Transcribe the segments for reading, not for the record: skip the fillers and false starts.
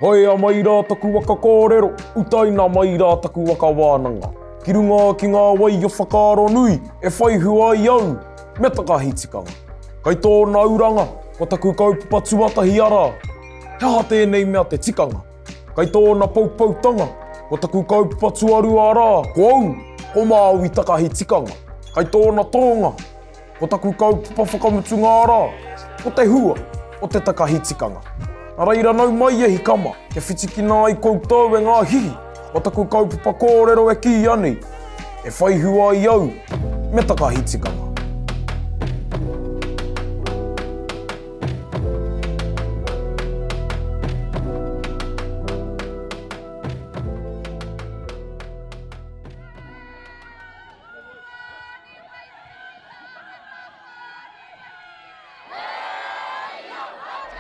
Hoea mai rā taku waka kōrero, utaina mai rā taku waka wānanga. Ki runga ki ngā wai o whakaaro nui e whai hua ai au, me takahi tikanga. Kai tōna uranga, ko taku kaupapa tuatahi arā, he aha tēnei mea te tikanga? Kai tōna poupoutanga, ko taku kaupapa tuarua arā, ko au, ko Māui takahi tikanga. Kai tōna tōnga, Ko taku kaupapa whakamutunga arā, ko te hua o te takahi tikanga. Nā reira nau mai e hikama, kia whitikina ai koutou e ngā hihi o taku kaupapa kōrero e kīia nei, e whai hua ai au me takahi tikanga.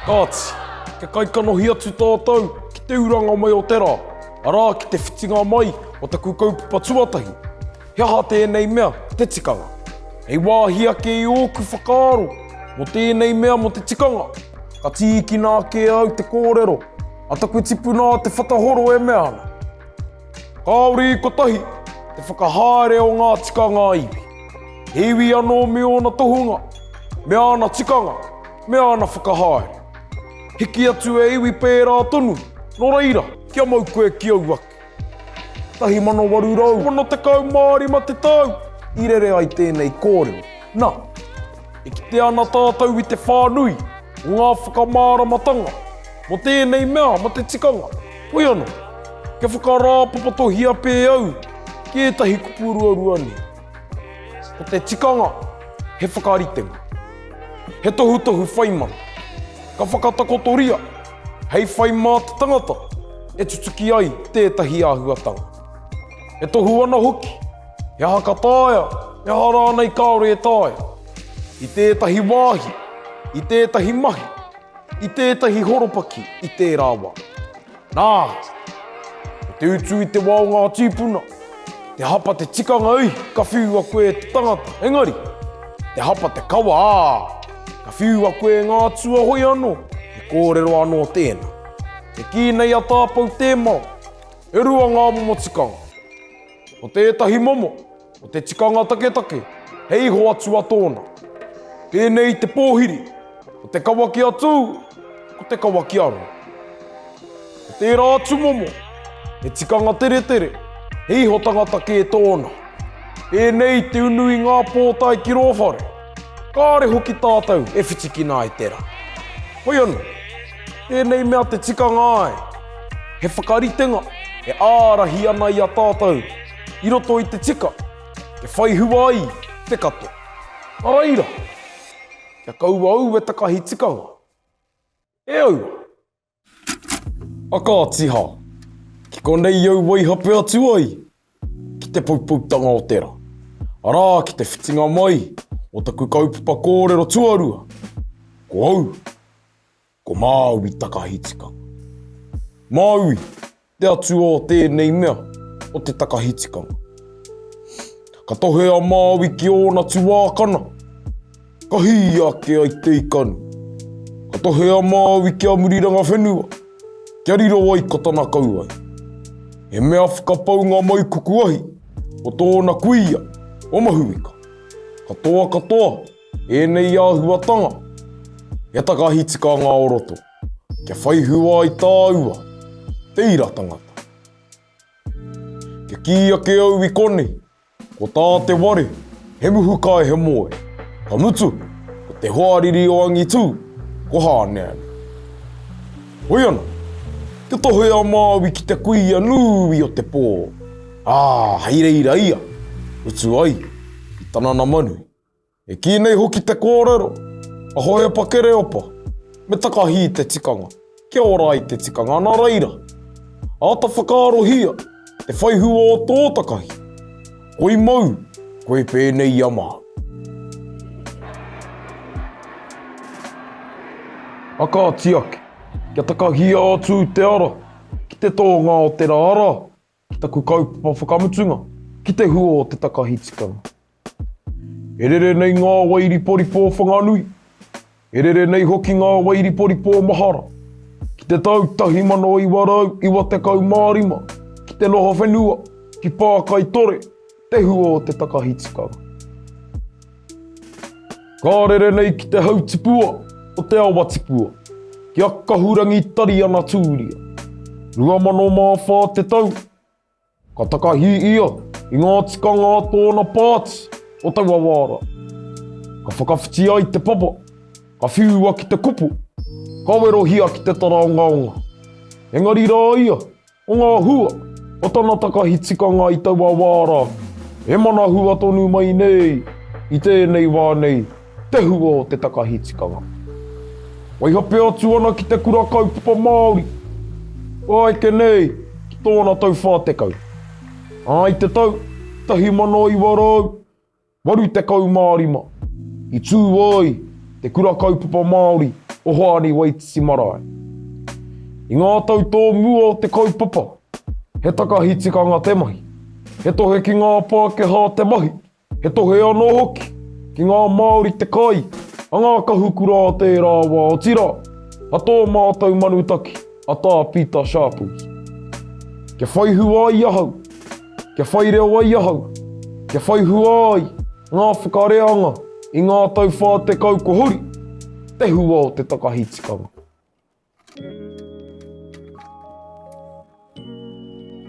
Kāti, kia kaikanohi atu tātou ki te uranga mai o te rā, arā ki te whitinga mai o taku kaupapa tuatahi. He aha tēnei mea te tikanga? Hei wāhi ake i ōku whakaaro mō tēnei mea mō te tikanga, ka tīkina ake au te kōrero a taku tipuna a Te Whatahoro e mea ana, Kāore i kotahi te whakahaere o ngā tikanga iwi. He iwi anō me ōna tohunga, me āna tikanga, me āna whakahaere. Hiki atu e iwi pērā tonu, nō reira, kia mau koe ki au ake. 1865 te tau i rere ai tēnei kōrero. Nā, e kite ana tātou i te whānui o ngā whakamāramatanga mō tēnei mea, mō te tikanga. Hoi anō, kia whakarāpopotohia pē au ki ētahi kupu ruarua nei. Ko te tikanga, he whakaritenga, he tohutohu whaimana, ka whakatakotoria hei whai mā te tangata e tutuki ai tētahi āhuatanga. E tohu ana hoki, he aha ka taea, he aha rānei kāore e taea, i tētahi wāhi, i tētahi mahi, i tētahi horopaki i tērā wā. Nā, ko te utu i te wā o ngā tīpuna, te hapa te tikanga ui, ka whiua koe e te tangata, engari, te hapa te kawa, ā, ka whiua koe e ngā atua hoi anō, he kōrero anō tēnā. E kī nei a Tāpou Tēmao, e rua ngā momo tikanga. Ko tētahi momo, ko te tikanga taketake, he iho atua tōna. Pēnei te pōhiri, ko te kawa ki a Tū, ko te kawa ki a Roa. Ko tērā atu momo, he tikanga teretere, he iho tangata kē tōna. Pēnei te unu i ngā pōtae ki rō whare, kāre hoki tātou e whitikina ai te rā. Hoi anō, tēnei mea te tikanga ai, he whakaritenga e ārahi ana i a tātou i roto i te tika, kia whai hua ai te katoa. Nā reira, kia kaua au e takahi tikanga. E aua! A kāti hā, ki konei au waihape atu ai ki te poupoutanga o te rā, arā ki te whitinga mai o taku kaupapa kōrero tuarua, ko au, ko Māui takahi tikanga. Māui, te atua o tēnei mea, o te takahi tikanga. Ka tohe a Māui ki ōna tuākana, ka hīia ake ai te ikanu. Ka tohe a Māui ki a Murirangawhenua, kia riro ai ko tana kauae. He mea whakapau ngā maikuku ahi o tōna kuia, o Mahuika. Katoa katoa ēnei āhuatanga, he takahi tikanga o roto, kia whai hua ai tāua, te ira tangata. Kia kī ake au i konei, ko tā te ware, he muhu kai he moe, ka mutu, ko te hoariri o angitū, ko Hāneanea. Hoi ana, kia tohe a Māui ki te kuia nui o te pō, ā, hei reira ia, utu ai i tana nama nui. E kī nei hoki te kōrero a Hohepa Kereopa, me takahi i te tikanga, kia ora ai te tikanga, nā reira, āta whakaarohia te whaihua o tō takahi. Koi mau, koe pēnei i a māu. A kāti ake, kia takahia atu te ara ki te tōnga o te rā, arā, ki taku kaupapa whakamutunga, ki te hua o te takahi tikanga. E rere nei ngā wai riporipo o Whanganui, e rere nei hoki ngā wai riporipo o Mahara. Ki te tau 1995, ki te noho whenua, ki Pākaitore, te hua o te takahi tikanga. Ka rere nei ki te hau tipua o te awa tipua, ki a Kahurangi Tariana Tūria. 2004 te tau, Ka takahi ia i ngā tikanga a tōna pāti o taua wā rā. Ka whakawhiti ai te papa, ka whiua ki te kupu, ka werohia ki te taraongaonga. Engari rā ia, o ngā hua o tana takahi tikanga i taua wā rā, e mana hua tonu mai nei i tēnei wā nei te hua o te takahi tikanga. Waihape atu ana ki te kura kaupapa Māori, kua eke nei ki tōna tau 40. Ā, i te tau 1985, i tū ai te kura kaupapa Māori o Hoani Waititi Marae. I ngā tau tōmua o te kaupapa, he takahi tikanga te mahi, he tohe ki ngā Pākehā te mahi, He tohe anō hoki ki ngā Māori te kai a ngā kahukura o tērā wā, otirā, a tō mātou manutaki, a Tā Pita Sharples. Kia whai hua ai ahau, kia whai reo ai ahau, kia whai hua ai ngā whakareanga i ngā tau 40 ko hori, te hua o te takahi tikanga.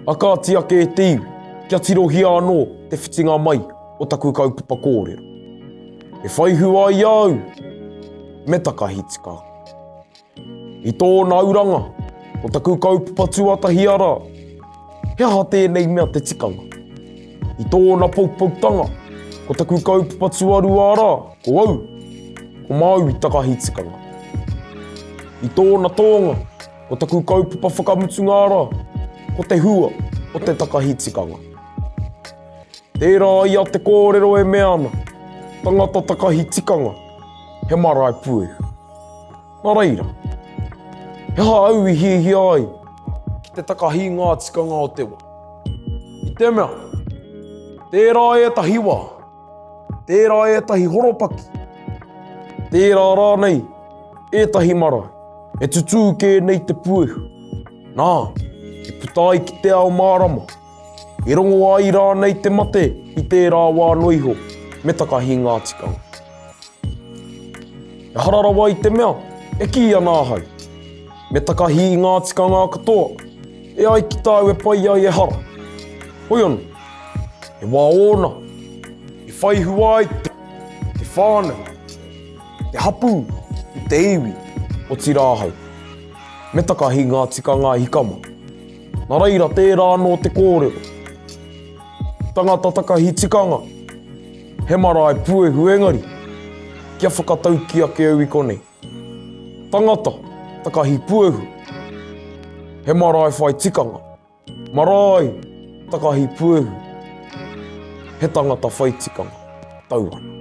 A kāti ake e te iwi, kia tirohia anō te whitinga mai o taku kaupapa kōrero. E whai hua ai a au, me takahi tika. I tōna auranga, ko taku kaupapa tuatahi arā, he aha tēnei mea te tikanga? I tōna poupoutanga, ko taku kaupapa tuarua arā, ko au, ko Māui takahi tikanga. I tōna tōnga, Ko taku kaupapa whakamutunga ara, ko te hua o te takahi tikanga. Tērā ia te kōrero e mea ana, tangata takahi tikanga, he marae puehu. Nā reira, he aha au i hiahia ai ki te takahi ngā tikanga o te wā? I te mea, tērā ētahi wā, tērā ētahi horopaki, tērā rānei ētahi marae e tutū kē nei te puehu. Nā, i puta ai ki te ao mārama, i rongo ai rānei te mate i tērā wā noa iho me takahi ngā tikanga. Ehara rawa i te mea e kī ana ahau, me takahi i ngā tikanga katoa, e ai ki tāu e pai ai ehara. Hoi anō, he wā ōna i whai hua ai te whānau, te hapū, te iwi, otirā ahau. Me takahi ngā tikanga a Hikama. Nā reira tērā anō te kōrero. Tangata takahi tikanga, he marae puehu engari, kia whakatauki ake au i konei. Tangata takahi puehu, he marae whai tikanga. Marae, takahi puehu, he tangata whai tikanga, tau ana.